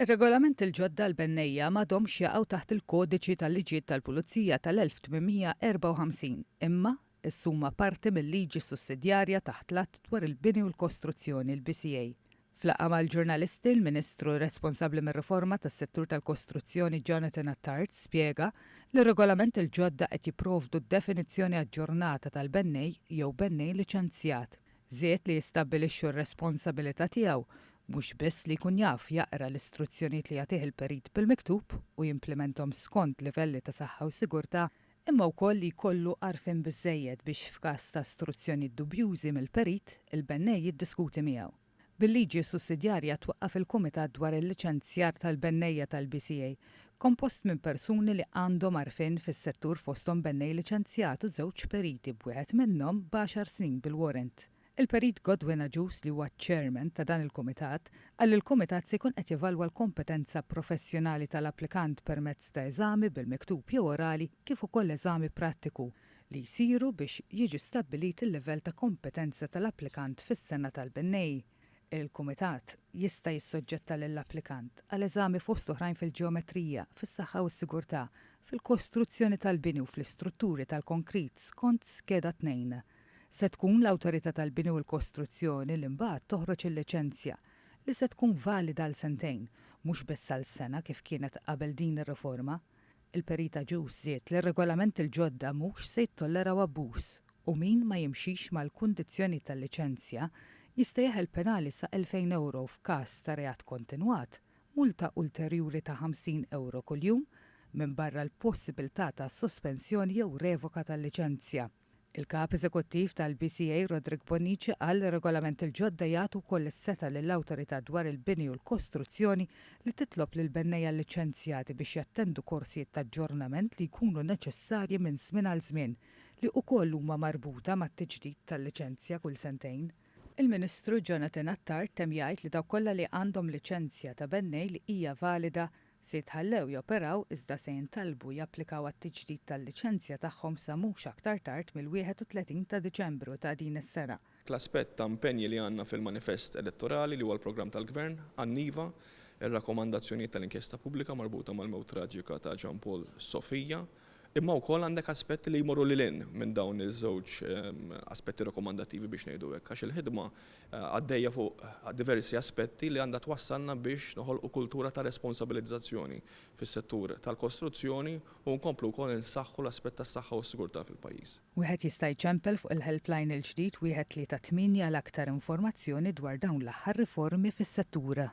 Ir-regolamenti l-ġodda għall-bennejja m'għadhomx jaqgħu taħt il-Kodiċi tal-Liġijiet tal-Pulizija tal-1854 imma issa huma parti mil-liġi sussidjarja taħt l-Att dwar il-Bini u l-Kostruzzjoni, il-BCA. F'laqgħa mal-ġurnalisti, il-Ministru responsabbli mir-riforma tas-settur tal-kostruzzjoni Jonathan Attard spjega li r-regolamenti l-ġodda qed jipprovdu definizzjoni aġġornata tal-bennej jew bennej liċenzjat. Żied li jistabbilixxu r-responsabilità tiegħu, mhux biss li jkun jaf jaqra l-istruzzjonijiet li jagħtih il-perit bil-miktub u jimplimenthom skont livelli ta' saħħa u sigurtà, imma wkoll li jkollu għarfien biżżejjed biex f'każ ta' struzzjonijiet dubjużi mill-perit, il-bennej jiddiskuti miegħu. Bil-liġi sussidjarja twaqqaf il-Kumitat dwar il-Liċenzjar tal-Bennejja tal-BCA, kompost minn persuni li għandhom għarfien fis-settur fosthom bennej liċenzjat u żewġ periti b'wieħed minnhom b'għaxar snin bil-warrant. Il-Perit Godwin Agius li huwa ċ-Chairman ta' dan il-Kumitat qal li l-Kumitat se jkun qed jevalwa l-kompetenza professjonali tal-applikant permezz ta' eżami bil-miktub jew orali kif ukoll eżami prattiku li jsiru biex jiġi stabbilit il-livell ta' kompetenza tal-applikant fis-sengħa tal-bennej. Il-Kumitat jista' jissoġġetta lill-applikant għal eżami fost oħrajn fil-ġeometrija, fis-saħħa u s-sigurtà, fil-kostruzzjoni tal-bini u fl-istrutturi tal-konkrit skont Skeda 2. Se tkun l-Awtorità tal-Bini u l-Kostruzzjoni li mbagħad toħroġ il-liċenzja, li se tkun valida għal sentejn, mhux biss għal sena kif kienet qabel din ir-riforma. Il-Perit Agius żied li r-regolamenti l-ġodda mhux se jittolleraw abbuż u min ma jimxix mal-kundizzjonijiet tal-liċenzja jista' jeħel penali sa 2,000 ewro f'każ ta' reat kontinwat, multa ulterjuri ta' 50 ewro kuljum, minbarra l-possibilità ta' sospensjoni jew revoka tal-liċenzja. Il-Kap Eżekuttiv tal-BCA Roderick Bonnici qal li r-regolamenti l-ġodda jagħtu wkoll is-setgħa lill-Awtorità dwar il-Bini u l-Kostruzzjoni li titlob lill-bennejja liċenzjati biex jattendu korsijiet ta' aġġornament li jkunu neċessarji minn żmien għal żmien, li ukoll huma marbuta mat-tiġdid tal-liċenzja kull sentejn. Il-Ministru Jonathan Attard temm jgħid li dawk kollha li għandhom liċenzja ta' bennej li hija valida Se jitħallew joperaw iżda se jintalbu japplikaw għat-tiġdid tal-liċenzja tagħhom sa mhux aktar tard mill-31 ta' Diċembru ta' din is-sena. L-aspett ta' impenji li għandna fil-manifest elettorali li huwa l-programm tal-Gvern għan-NIVA, ir-rakkomandazzjonijiet tal-inkjesta pubblika marbuta mal-mewt traġika ta' Jean Paul Sofia, imma wkoll għandek aspetti li jmorru lil hinn minn dawn iż-żewġ aspetti rakkomandattivi biex ngħidu hekk, għax il-ħidma għaddejja fuq diversi aspetti li għandha twassalna biex noħolqu kultura ta' responsabilizzazzjoni fis-settur tal-kostruzzjoni u nkomplu wkoll insaħħu l-aspett tas-saħħa u s-sigurtà fil-pajjiż. Wieħed jista' jċempel fuq il-helpline il-ġdid 138 għal aktar informazzjoni dwar dawn l-aħħar riformi fis-settur.